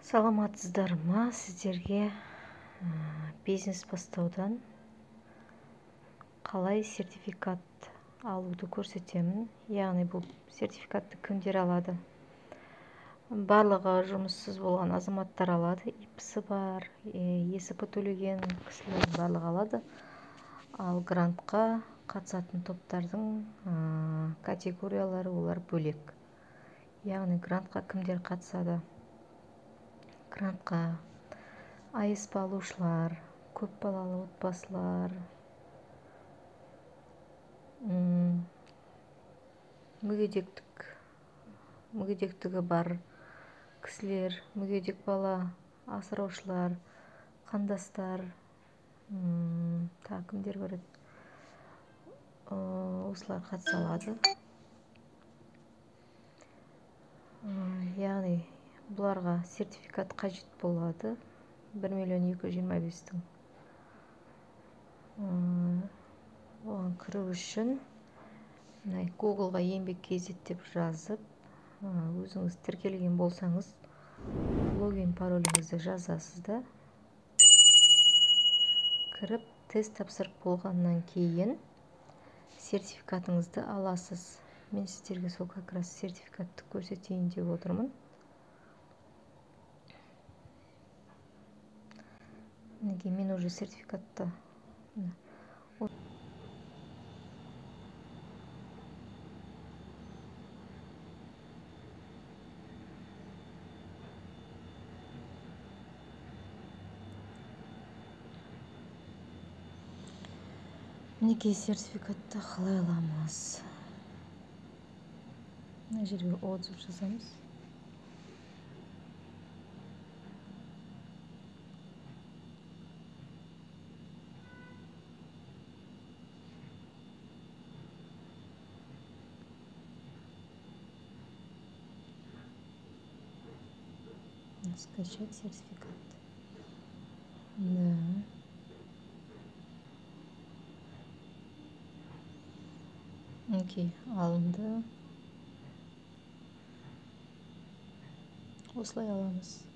Саламатсыздар ма? Сіздерге бизнес бастаудан қалай сертификат алуды көрсетемін. Яғни бұл сертификатты кімдер алады? Барлығы жұмыссыз болған азаматтар алады. ИП-сы бар, ЕСП төлеген кісілер барлығы алады. Ал грантқа қатысатын топтардың категориялары олар бөлек. Яғни грантқа кімдер қатысады? Грантқа АСП алушылар, көп балалы отбасылар, мүгедектігі бар кісілер, мүгедек бала асыраушылар, қандастар, тағы кімдер бар еді? Осылар қатыса алады. Яғни бұларға сертификат қажет болады. 1 225 000 оған кіру үшін Google-ға еңбек kz деп жазып, өзіңіз тіркелген болсаңыз, логин пароліңізді жазасыз да, кіріп тест тапсырып болғаннан кейін сертификатыңызды аласыз. Мен сіздерге сол как раз сертификатты көрсетейін деп отырмын. Мінекей, мен уже сертификатты мінекей сертификатты қалай аламыз? Мына жерге отзыв жазамыз. Скачать сертификат. Да. Окей, алынды. Осылай аламыз.